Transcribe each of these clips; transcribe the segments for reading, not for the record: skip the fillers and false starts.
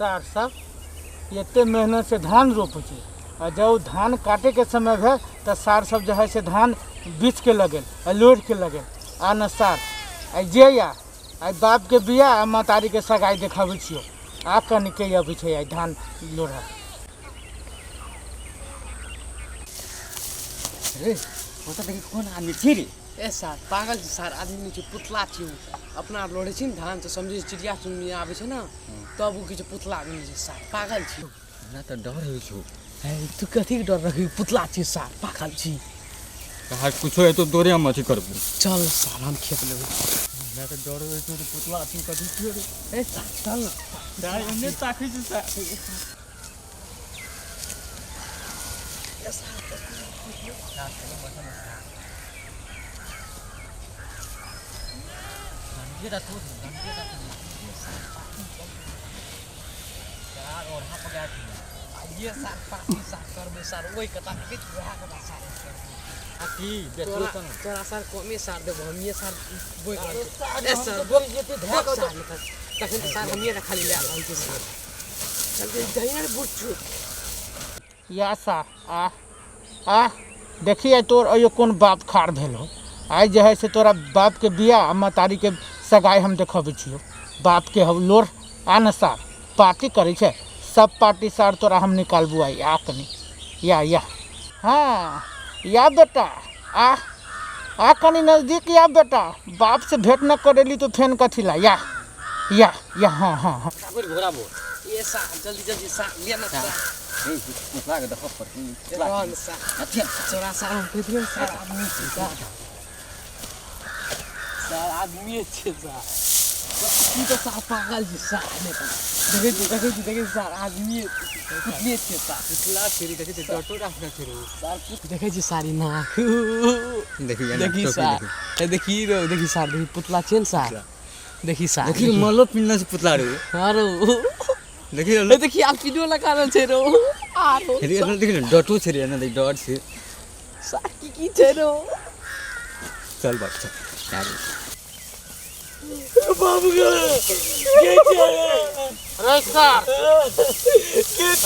सार सब एते मेहनत से धान रोपै छै आ जब धान काटैके समय भेल तऽ सार सब जे है से धान बीछके लगेल आ लोढ़िके लगेल। आ न सार आइ जे या आइ बापके बियाह आ महतारीके सगाइ देखाबै छियौ। आ कनिके अबै छै आइ धान लोढ़ा। रे ओतऽ देखी कोन आदमी छी रे? ए सार पागल छी सार, आदमी नहि छै पुतला छी ओ। अपना आर लोढ़ै छी ने धान तऽ समझै छी चिड़िया चुनमुनी आबै छै ने तब ओ की छै पुतला बनि छै सार, पागल छी। हमरा तऽ डर होइ छौ। हे तू कथीके डर रखी, पुतला छी सार, पागल छी। कहा कुछो हेतौ तोरे हम अथी करबो। चल सार हम खेप लेबै। हमरा तऽ डर होइ छौ रे, पुतला छी कथी छियौ रे? ए सार चल न। दाइ एने ताकै छै सार। ये सार पार्टी सार करबै सार, ओहि कता देखै छी वएह कता सार अथी तोरा देखो। तोरा सार कमे सार देबो, हमिये सार बोइ रहल छी। ए सार बोक बोक सार नहि तखन तऽ सार हमिये टा खाली लए रहल छी सार। चल दही ने रे बूढ़ छू। या सार आ आ देखी आइ तोर अइयो कोन बाप खाड़ भेल हो। आइ जे है से तोरा बापके बियाह आ महतारीके सगाइ हम देखबै छियौ। बापके हौ लोढ़। आ न सार पार्टी करै छै सब पार्टी सार तोरा हम निकालबू आइ। आ कनि या या हाँ या बेटा आ आ कनि नजदीक या बेटा, बाप से भेंट न करेली तो फेन कथी ला। या या या हाँ हाँ हाँ। घोड़ा बोल। ए सार जल्दी जल्दी सार ले ना सार। ए पुतला के देखऽ पड़तै। रह न सार। तोरा सार हम कहि दियौ सार आदमी छी सार। सार आदमी छै सार। तू तऽ सार पागल छी सार। नहि तऽ देखै छी देखै छी देखै छी सार आदमी पुतले छै सार। पुतला छै रे, देखै छै डटो राखने छै रे। सार देखै छी सारी नाक। देखी देखी सार, ए देखी रो, देखी सार, देखी पुतला छै ने सार। देखी सार, देखी मलो पिन्ना छै पुतला रे। हाँ रो। देखी ए देखी आब पिनो लगा रहल छै रो। आरो रे एना देखी ने डटो छै रे, एना देख डट छै। सार की की छै रो। चल बाप चल। यार रे सार,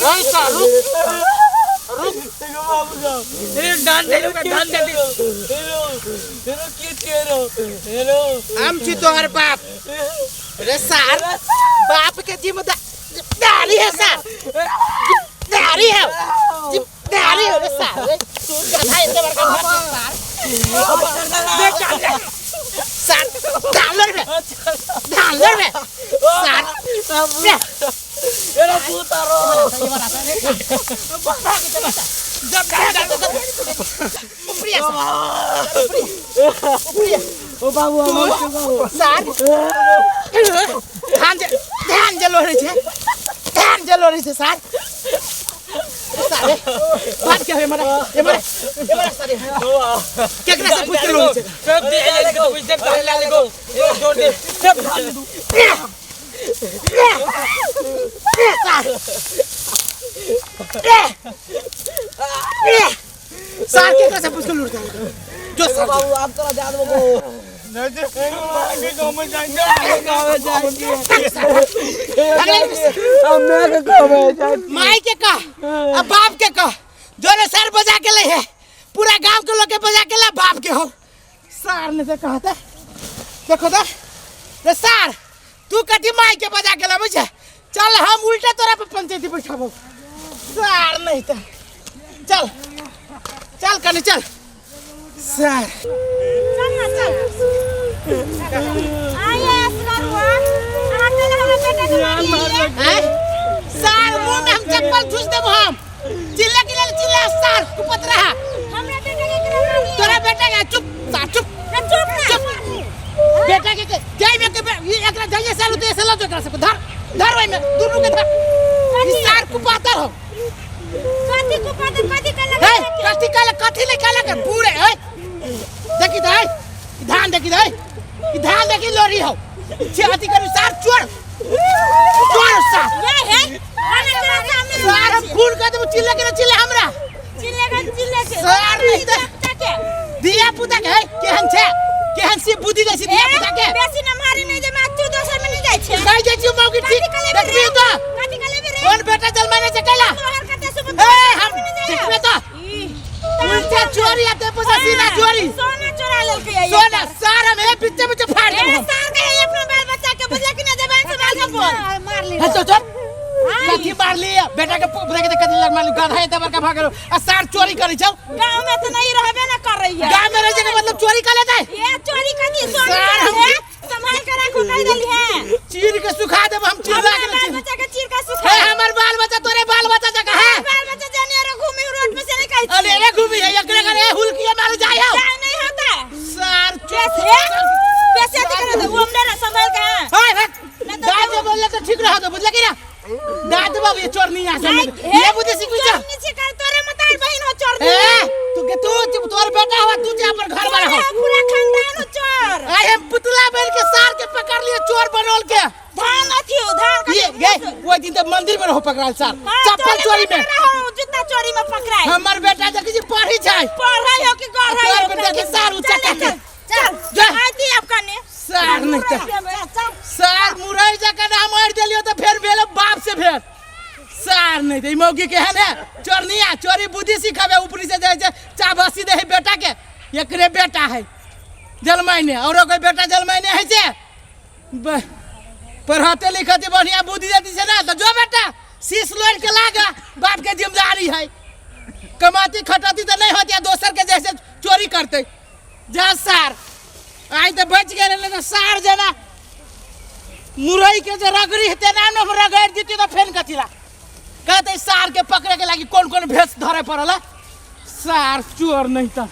रे सार रुक रुक। हम छी तोहर बाप रे सार। बाप के जिम्मेदारी है सार, जिम्मेदारी है, जिम्मेदारी है रे सार। रे तू गधा एते बड़का बाप सार। देख चल रे सार, धान लड़ बे, धान लड़ बे सार। रे ऊपरी आ सार, ऊपरी ऊपरी आ। ओ बाबू सार धान जे धान जे लोढ़ै छै, धान जे लोढ़ै छै सार। सारे बात क्या है मरा ए मरा ए मरा सारे केकरा से पूछ के लोढ़ै छै? सब दे ले गो सब ले गो जोड़ दे सब धान दू। सार सार केकरा से पूछ के लोढ़ै छै? जो सार बाबू आप तोरा जा देबो। माई के कह आ बाप के कह जोरे सर बजा के ले है, पूरा गांव के लोग के बजा के ला बाप के हो। सार ने से कहता देखो दा रे सार तू कथी माई के बजा के लाबै छै? चल हम उल्टा तोरा पे पंचायती बैठाबो सार। नहीं तो चल चल कनी चल सार। चल ना चल। आइए असगरुआ, अहाँ चल हमरा बेटा के मारिए। हैं सार मुंह में हम चप्पल ठूस देबो हम। चिल्ला के लेल चिल्ला सार कुपत रहा। हमरा बेटा के केना मारिए? तोरा बेटा के चुप सार चुप। ना चुप ना। चुप बेटा के जाय में के ये एकरा जाइए सार उते से लो एकरा से धर धर ओइ में दुनू के धर। ई सार कुपातर हो। कथी कुपातर कथी कहलक? हे कथी कहलक? कथी नहीं कहलक पूरे। हे देखी दे धान, देखी दे धान, देखी लोरी हो छे अथी करू सार चोर चोर सार। ये है खाना तेरा सामने सार हम खून कर देबो। चिल्ला के ना चिल्ला हमरा। चिल्ले का चिल्ले के सार नहीं धिया पुता के धिया पुता के है केहन छै? केहन सी बुद्धि दै छी धिया पुता के? बेसी न मारी नहीं जे मैं तू दोसर में नहीं जाइ छै। नहीं जाइ छी मौगी, ठीक कथी कलेबे देखबी रे? तो कथी कलेबे रे? कोन बेटा जलमाने छै कैला? तोहर कते सुबह ए हम देखबे तो उल्टा चोरी आते पैसा सीधा चोरी। सोना चोरा लेलकै ये। सोना सार हम हे बीचे बीचे फाड़ ए देब हम। सार के अपना बाल बच्चा के बुझला कि ना जबान से बाल के बोल मार ली। हे चल चल, कथी मार ली बेटा के? पुरा के कथी लग मारली? गधा है बड़का भागल आ सार चोरी करै छौ। गांव में तो नहीं रहबे ना कर रही है। गांव में रह के मतलब चोरी कर लेतै? ये चोरी कर दी सोना सार हम- है, संभाल के रखो कह देली है। चीर के सुखा देब हम, चिल्ला अपना के बाल चीर। बच्चा के चीर के सुखा। हे हमर बाल बच्चा तोरे बाल बच्चा जका है? बाल बच्चा जाने रो घूमी रोड पे से नहीं कहै छी। अरे रे घूमी है एकरे घरे हुलकिए मारे जाय हो। जाय नहीं होता। सार पैसे पैसे अथी करे दे, वो हमने ना संभाल के हां। हाय भाग ना तो दाद बोलले तो ठीक रह दो, बुझले कि ना? दाद बाबू ये चोर नहीं आ नहीं, समझ ये बुद्धि सीख जा। चोरनी छी कर तोरे मतार बहिन हो चोरनी। ए तू के तू तोर बेटा हुआ, तू जे अपन घर वाला हो। तोरे पूरा खानदान हो चोर। आइ हम पुतला बन के सार के पकड़ लिए चोर बनोल के। धान अथी हो धान का ये गए वो दिन तो मंदिर में रहो पकड़ाल सार चप्पल चोरी में। हो जितना चोरी में पकड़ाए। हमर बेटा देखी जी पढ़ी छै। पढ़ाई हो कि गढ़ाई तोर हो? बेटा के सार ऊंचा चल, के चल चल जा। आती अब कने सार नहीं त चल। सार मुरई जका ना मार देलियो तो फेर भेल बाप से फेर सार नहीं त ई मौगी केहन है चोरनिया चोरी बुद्धि सिखावे ऊपरी से जाय छै चाबसी दे है बेटा के। एकरे बेटा है जलमाइने औरो कोई बेटा जलमाइने है से पढ़ाते लिखाते बढ़िया बुद्धि देती छै ना तो जो बेटा शीश लोड़ के लागा, बाप के जिम्मेदारी है। कमाती खटाती तो नहीं होती, दोसर के जैसे चोरी करते। जा सार आइ तो बच गेल, नहीं तो सार जेना मुरई के जे रगड़ी हेतै ना न हम रगड़ि देती तो फेन कथी ला कहते सार के पकड़े के लागी कौन कौन भेष धरे पड़ल है? सार चोर नहीं तो।